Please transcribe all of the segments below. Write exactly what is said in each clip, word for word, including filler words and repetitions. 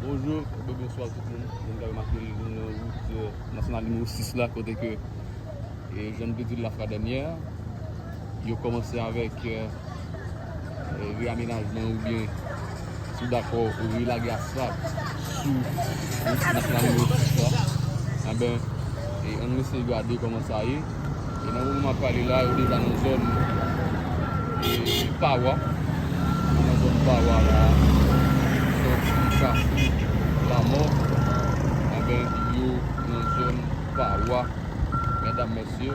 Bonjou, oubyen bonswa tout moun. Moun ka remake nou nan wout, euh, nasyonal nimewo sis la, kote ke, e, jan m te di l la fwa dènyè, yo kòmanse avèk, euh, e, reyamenajman oubyen, si w dakò, ou relage asfalt sou wout nasyonal nimewo sis la. Enben, e ann eseye gade kòman sa ye. E nan moman m ap pale la, yo deja nan zòn, e, Pawa. Nan zòn Pawa la, sòti Kafou Lamò. Enben, yo nan zòn Pawa. Medam, mesye,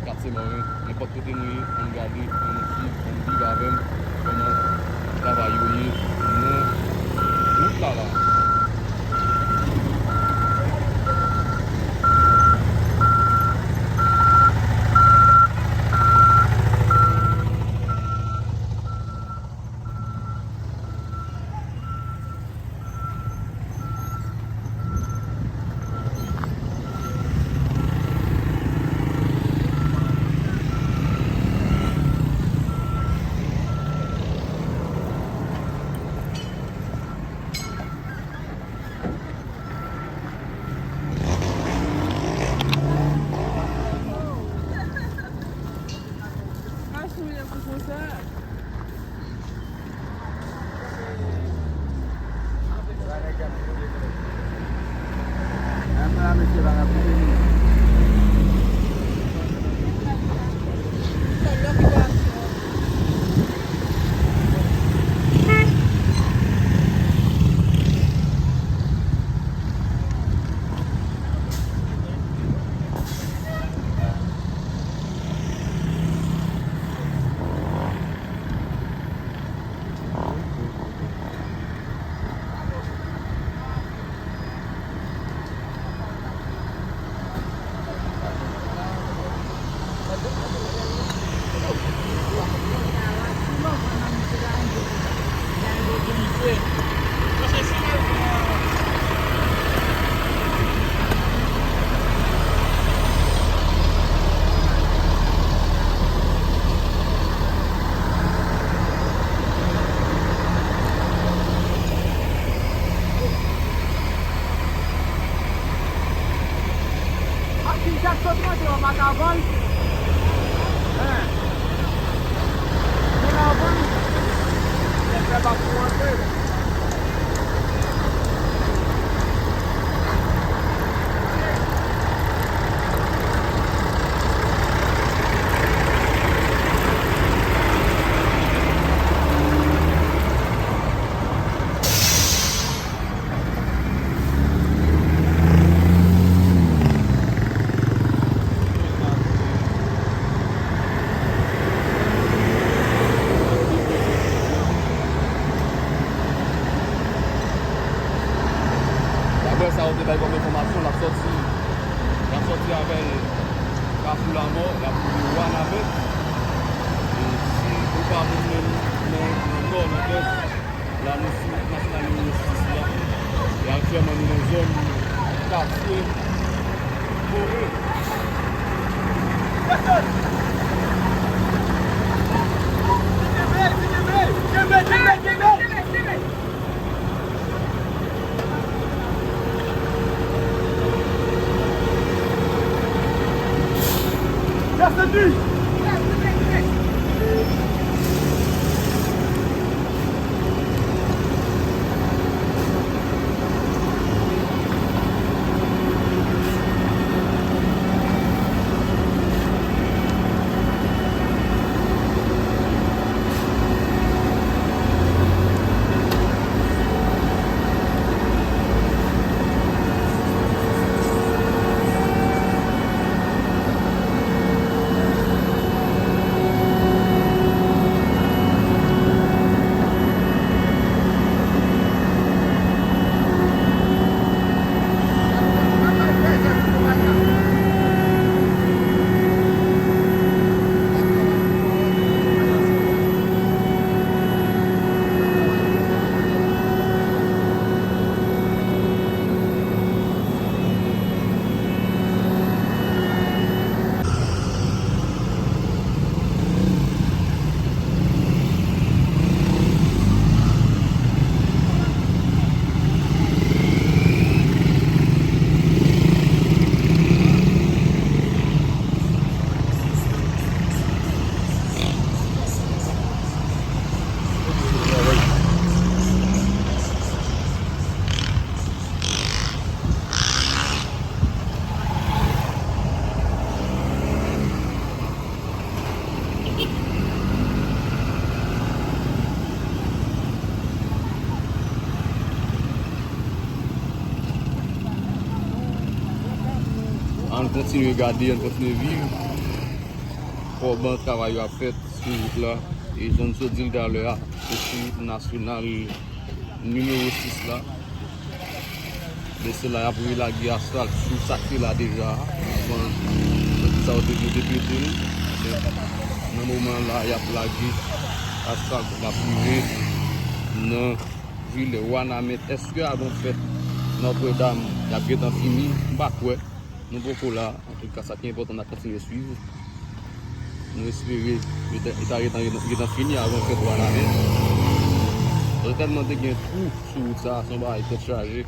katye Mòren, nenpòt kote nou ye, ann gade, ann swiv, ann viv avè m kòman travay yo ye nan wout la la. Akin Jakson t rantre an vagabon. Hein. Moun avan, nèg la pa pou rantre. Daprè sa yo te bay kòm enfòmasyon, l ap sòti, l ap sòti avè l Kafou Lamò, l ap rive Wanament. E si ou pa moun menm nan, nan Nò, nan Nòdès, la nou sou wout nasyonal nimewo sis la. E aktyèlman nou nan zòn katye More. Kontinye gade, ann kontinye viv kòman travay yo ap fèt sou wout la. E jan n sot di l talè a, se sou wout nasyonal nimewo sis la. Mesye la, y ap relage asfalt sou sa k te la deja a. Avan, sa yo te vle depete l. Men nan moman la, y ap lage asfalt, l ap rive nan vil Wanament. Èske avan fèt Nòtredam, y ap gentan fini? M pa kwè. Nou poko la. Antouka, sa ki enpòtan, n ap kontinye swiv. Nou espere yo ta, yo ta gentan, gentan fini avan fèt Wanament. Paske tèlman te gen twou sou wout sa a, se yon bagay tèt chaje.